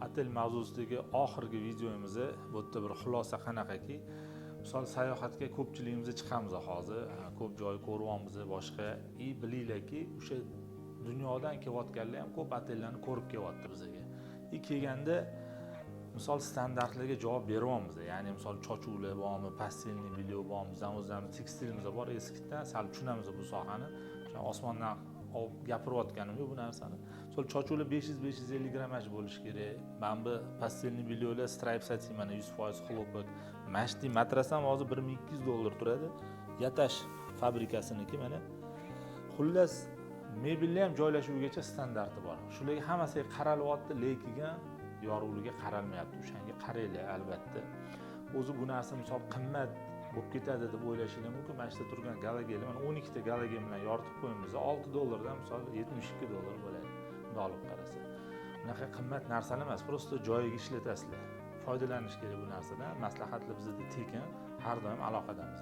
Otel mavzusidagi oxirgi videomizni, bu yerda bir xulosa qanaqaki, misol, sayohatga ko'pchiligimiz chiqamiz hozir, ko'p joy ko'ryapmiz boshqa. И bilinglarki, o'sha dunyodan kelayotganlar ham ko'p otellarni ko'rib kelyapti bizaga. И kelganda, misol, standartlarga javob beryapmiz, ya'ni misol, sochuvlar bormi, постельный белье bormi, bizani o'zimizni tekstilimiz bor, eskidan sal tushunamiz bu sohani. O'sha osmondan olib gapirayotganim yo'q bu narsani. Misol, sochuvlar 500-550 grammaj bo'lishi kerak. Mana bu постельный белье lar stripe satin, mana, 100% хлопок. Mana matras ham hozir 1200 dollar turadi, Yatash fabrikasiniki mana. Xullas, mebelni ham joylashuvigacha standarti bor. Shularga hammasiga qaralyapti, lekin yorug'ligiga qaralmayapti. O'shanga qaranglar albatta. O'zi bu narsa, misol, qimmat bo'lib ketadi deb o'ylashinglar mumkin. Mana shu yerda turgan galogenlar, mana, 12 ta galogen bilan yoritib qo'yamiz, 6 dollardan, misol, 72 dollar bo'ladi. Bundoq olib qarasa, bunaqa qimmat narsalar emas, просто joyiga ishlatasizlar, foydalanish kerak bu narsadan. Maslahatlar bizada tekin, har doim aloqadamiz.